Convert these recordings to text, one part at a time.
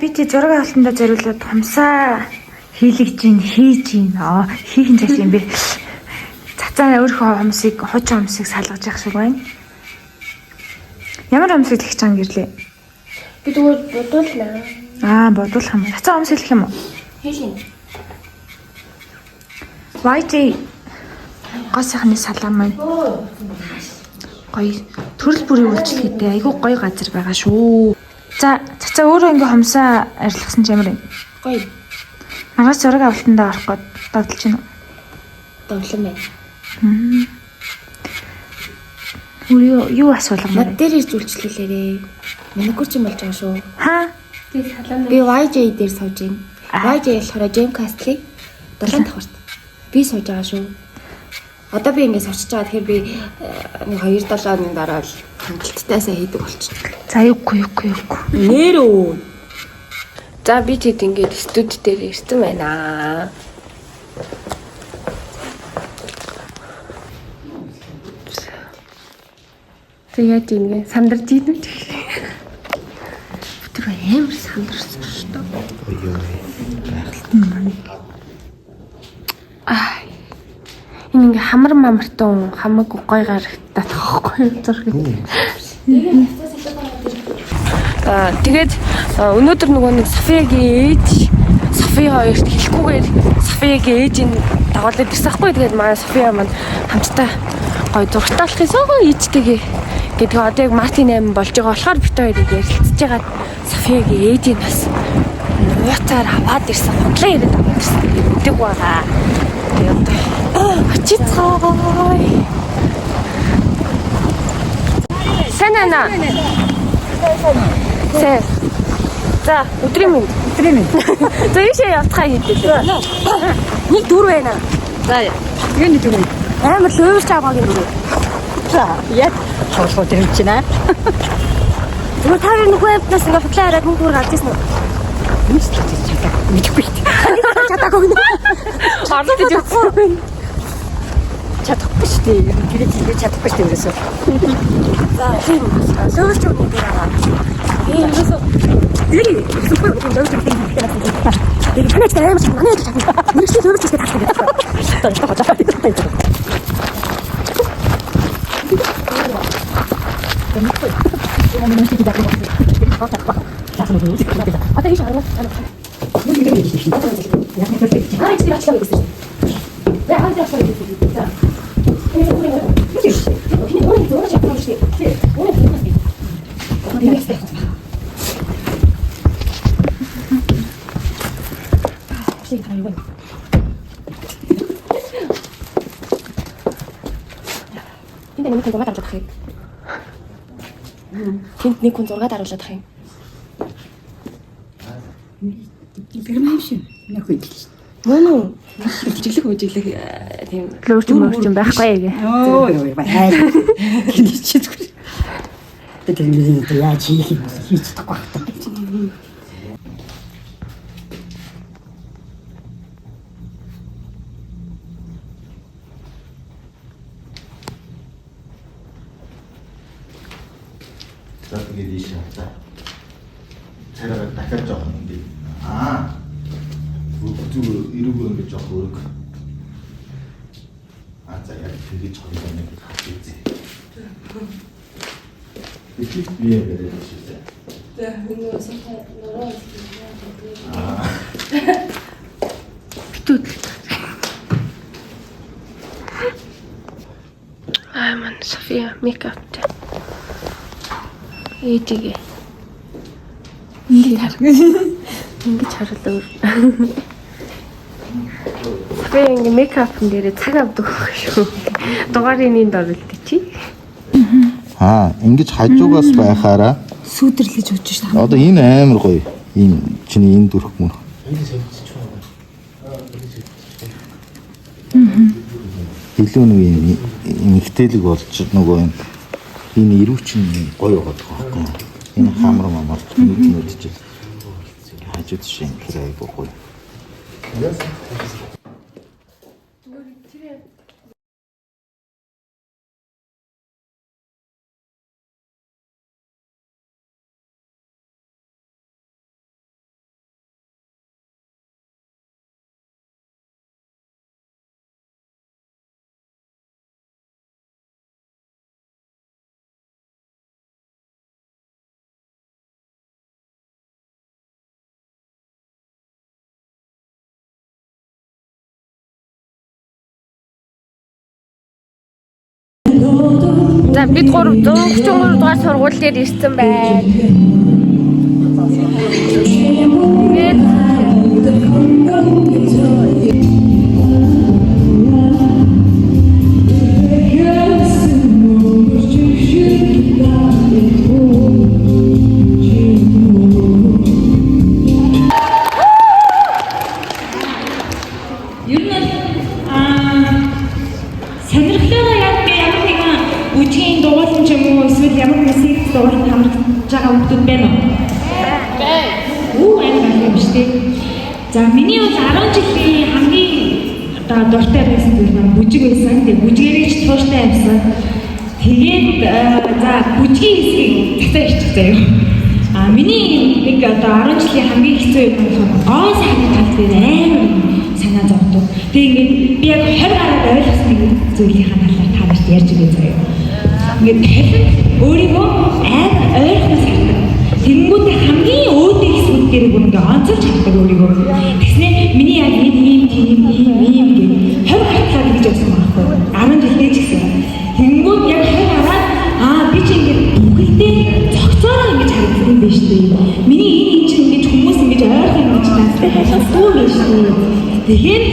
би чи зураг авалтандаа зориулаад хумсаа хийлгэж гин хийж гин. Аа, хийх нь цааш юм бэ. Цацаа өөрийнхөө хумсыг, хуучин хумсыг салгаж явах шиг байна. Ямар хумсыг хэлэх чам гэрлээ? Би зүгээр бодуулнаа. Аа, бодуулах юм. Цацаа хумс хэлэх юм уу? Хэлин. YJ гоо сайхны салаан маань гоё төрөл бүрийн үйлчлэгээтэй айгүй гоё газар байгаа шүү. За, цацаа өөрөө ингээ хумсаа арилгасан ч ямар юм. Гоё. Маргааш зураг авалтандаа орох гээд догдолж байна уу? Довлон байна. Өөр юу асуулгамаар Над вэ? дээр ирж үйлчлүүлээрээ. Маникюр ч юм болж байгаа шүү. Хаа? Би YJ дээр сууж байна. YJ болохоор Jam Castle-ийг 7 давхарт. Би сууж байгаа шүү. Одоо би ингэ сурчиж байгаа. Тэгэхээр би нэг 2 7 хоногийн дараа л хангалттай сайн хийдэг болчихно. За юугүй юугүй юугүй. Нэрөө. За би тэд ингээд студ дээр ирсэн байна. Тэг яаж ингэ сандарч идэв ч гэх. Тэр амар сандарсан шүү дээ. Ой ой. Гайхалтай. Аа. Энэ ингээ хамар мамартун хамаагүй гой гарагтаад тахгүй юу зураг. Аа тэгээд өнөөдөр нөгөө нэг Софиягийн ээж Софи хоёрт хэлэхгүйгээр Софиягийн ээжийг дагуулад ирсэн хгүй. Тэгээд манай София маань хамтдаа гой зургатаалахын соогоо ээжтэйгээ гэдэг одоо яг Мартин 8 болж байгаа болохоор бит хоёрыг ярилцж байгаа Софиягийн ээжийг бас нууцаар аваад ирсэн. Худлаа яриад аваад ирсэн. Гэдэг байгаа. Тэгээд одоо очицгаая. Сайн аа. Сайн. За, өдрийн мэнд. Өдрийн мэнд. За, ийшээ явцгаа хийдэлээ. Нэг дүр байна. За, юуны дүр вэ? Амар лөөрч аваагийн дүр. За, яг тоглоод юм чинь аа. Зүгээр та нар нөгөө амтнаас ингээ хутлаа яриад мөнгө төгрөг авч ирсэн үү? Юу ч хийж чадаагүй. Мэдэхгүй шүү дээ. Чадаагүй гэнэ. Орлож үзсэн. Чадахгүй шүү дээ. Тэр чинь чадахгүй шүү дээ ерөөсөө. За, тийм. Лөөрч өгөх дүр аваа. Би ерөөсөө Тэр зүггүй лөөрч өгөх юм. Тэр танай ч амар ч манай ч чадна. Мэргэжлийн лөөрч өгөх чадна. одоо ийш харна. Аа, ийш ачлаа гэсэн. За, аа, ийш ачлаа гэсэн. За. Энэ өөр өөр чадсан шүү дээ. Өөр өөр. Тэнд нэг хүн зураг даруулах юм. Тэнд нэг хүн зураг даруулах юм. Гэрмэн шиг. Нөхөд. Мөн үү? Жиглэх үжиглэх тийм Лөөрч мөрч юм байхгүй гээ. Оо ёо бай. Хин чи зүгээр. Тэр юм яаж хийх юм хийж чадахгүй байна. За тэгээд ийш хавцаа. Царайгаа дахиад жоохон ингэ. Аа. Зүг эрүүгөө ингэ жоохон өрг. Аа за яг тэгэж хоёулаа нэг харж үзье. Би би яриад шүү дээ. За нөгөө сая нуруу Аа. Битүүд. Аа ман София мейкаптай. Ээжигээ. Ингээд хар. Ингэж харуулаа өөр. София ингээ мейкапн дээрээ цаг авдаг шүү. Дугаарын энд оруулдаг чи. Аа, ингэж хажуугаас байхаараа Сүүдэрлэж өгч шээ. одоо энэ амар гоё. Энэ чиний энэ дүрх мөр. Илүү нэг юм эмгтээлэг болж нөгөө юм энэ эрүүчин гоё байгаад байгаа байхгүй юу? Энэ хамар мамар нүд нүд чи хажууд шин тэр айгуу гоё. За, бид 333 дугаар сургууль дээр ирсэн байна. Тэгээд Ер нь бол сонирхлоороо яг ямар нэгэн бүжгийн дугуйлан ч юм уу, эсвэл ямар нэгэн секц дугуйлан хамрагдаж байгаа хүмүүс байна уу? Байна. Үү, амар их юм шүү дээ. За, миний бол 10 жилийн хамгийн одоо дуртай байсан зүйл маань бүжиг байсан. Тэгээ бүжгээрээ ч тууштай явсан. Тэгээд за, бүжгийн хэсгийг цацаа ирчих заяа. А миний нэг одоо 10 жилийн хамгийн хэцүү юм болохоор гоо сайхны тал дээр амар санаа зовдөг. Тэгээ ингээд би яг 20 гараад ойлгосон нэг зүйлийнхаа талаар та нарт ярьж өгье заяа. Ингээд талент өөрийгөө амар ойрхоноос хардаг. Тэнгүүтээ хамгийн өөдөө хэсгүүд дээр бүр ингээд онцолж хардаг өөрийгөө. Тэгснэ миний яг энэ ийм тийм ийм ийм гэх 20 гартлаа тэгж явсан байхгүй. 10 жилдээ ч гэсэн. Тэнгүүд яг 20 гараад би чи ингээд бүхэлдээ цогцоороо ингэж харагдсан юм байна шүү дээ. Миний энэ чинь ингэж хүмүүс ингэж ойрхон ингэж надтай харилцдаг юм байна шүү дээ. Тэгэхээр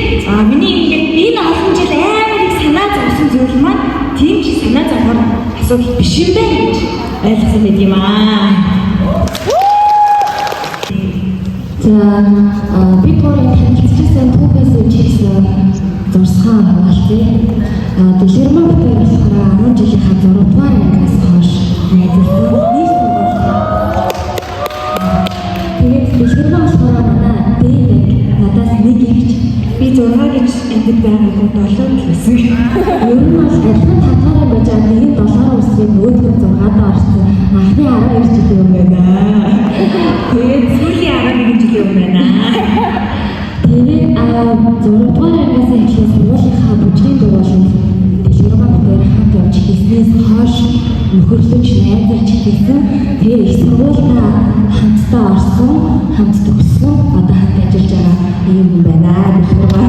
миний ингээд энэ олон жил амар их санаа зовсон зүйл маань тийм ч санаа зовхоор асуудал биш юм байна гэж ойлгосон байт юм аа. За, бид гурийн танилцчихсан түүхээс чигсэн зурсгаан хуваалцъя. Дэлгэрмаа бүтээн болохоор 10 жилийнхаа 6 дугаар ангиас хойш найзалсан. Нийт сургуультай. Тэгээд Дэлгэрмаа болохоор манай дээд анги, надаас нэг ихч. Би 6 гэж ангид байгаагүй, 7 л байсан. Ер нь бол адилхан татварын байж байгаа, нэг нь 7-оор өссөн, нөгөөх нь 6-аар орсон. Анхны 12 жилийн өмнө байна. Тэгээд сүүлийн 11 жилийн өмнө байна. Тэгээд 6 дугаар ангиас эхлээд сургуулийнхаа бүжгийн дугуйланд Дэлгэрмаа бүтээн хамт явж хийснээс хойш нөхөрлөж, найзалж эхэлсэн. Тэгээ их сургуультай хамтдаа орсон, хамт төгссөн, одоо хамт ажиллаж байгаа ийм хүн байна Дэлгэрмаа.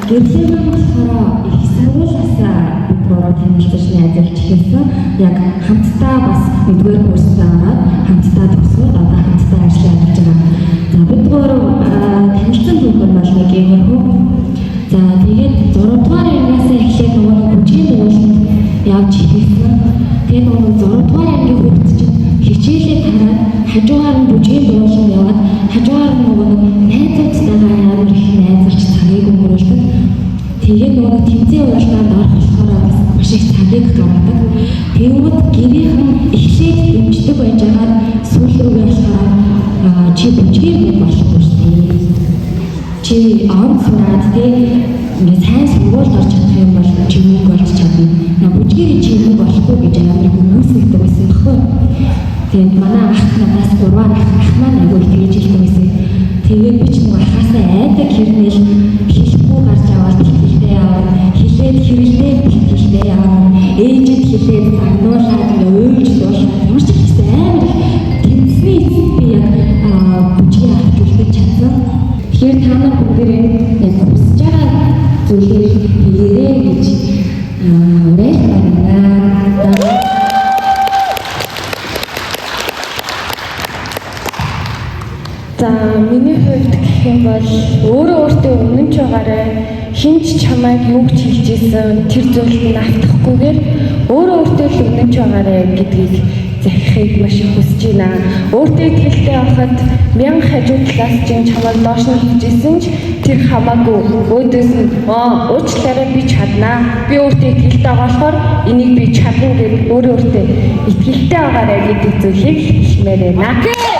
Гэрлээ болохоор их сургуулиасаа бид гурав танилцаж, найзалж эхэлсэн. Яг хамтдаа бас нэгдүгээр курстаа ороод, хамтдаа төгсөөд, одоо хамтдаа ажиллаж явж байгаа. За, бид гурав танилцсан түүх нь бол нэг иймэрхүү. За, тэгээд 6 дугаар ангиас эхлээд нөгөө нэг бүжгийн дугуйланд явж эхэлсэн. Тэгээд нөгөө 6 дугаар ангийн хүүхэд чинь хичээлээ тараад, хажуугаар нь бүжгийн дугуйланд яваад, хажуугаар нь нөгөө нэг найзуудтайгаа амар их найзалж цагийг өнгөрүүлдэг. Тэгээд нөгөө тэмцээн уралдаанд орох болохоор бас маш их цагийг гаргадаг. Тэгэнгүүт гэрийнхэн эхлээд дэмждэг байж байгаад сүүл рүүгээ болохоор чи бүжгээр мөнгө олохгүй шүү дээ. Чи он сураад те ингээ сайн сургуульд орж чадах юм бол чи мөнгө олж чадна. Бүжгээр чи мөнгө олохгүй гэж амар их хүмүүсэгдэг байсан байхгүй. Тэгээд манай ах надаас 3 ах, ах маань айгүй их тэгэж хэлдэг байсан. Тэгээд би ч нөгөө ахаасаа айдаг хэрнээл хэлэхгүй гарч аваад бэлтгэлтэй яваад, хэлээд хэрэлдээд бэлтгэлтэй яваад, ээжэд хэлээд загнуулаад, ингээ уйлж дуулаад, ямар ч ихсэн амар их тэмцсэний эцэст би яг бүжгээ авч үлдэж чадсан. Тэгэхээр та нар бүгдээрээ яг хүсэж байгаа зүйлийг хийгээрэй гэж уриалмаар байна. За, миний хувьд гэх юм бол өөрөө өөртөө үнэнч байгаарай. Хэн ч чамайг юу ч хэлж исэн тэр зүйлд нь автахгүйгээр өөрөө өөртөө л үнэнч байгаарай гэдгийг захихыг маш их хүсэж байна. Өөртөө итгэлтэй байхад мянга хажуу талаас чинь чамайг доош нь хийж исэн ч тэр хамаагүй, өөдөөс нь уучлаарай, би чаднаа. Би өөртөө итгэлтэй байгаа болохоор энийг би чадна гэд өөрөө өөртөө итгэлтэй байгаарай гэдэг зүйлийг хэлмээр байна.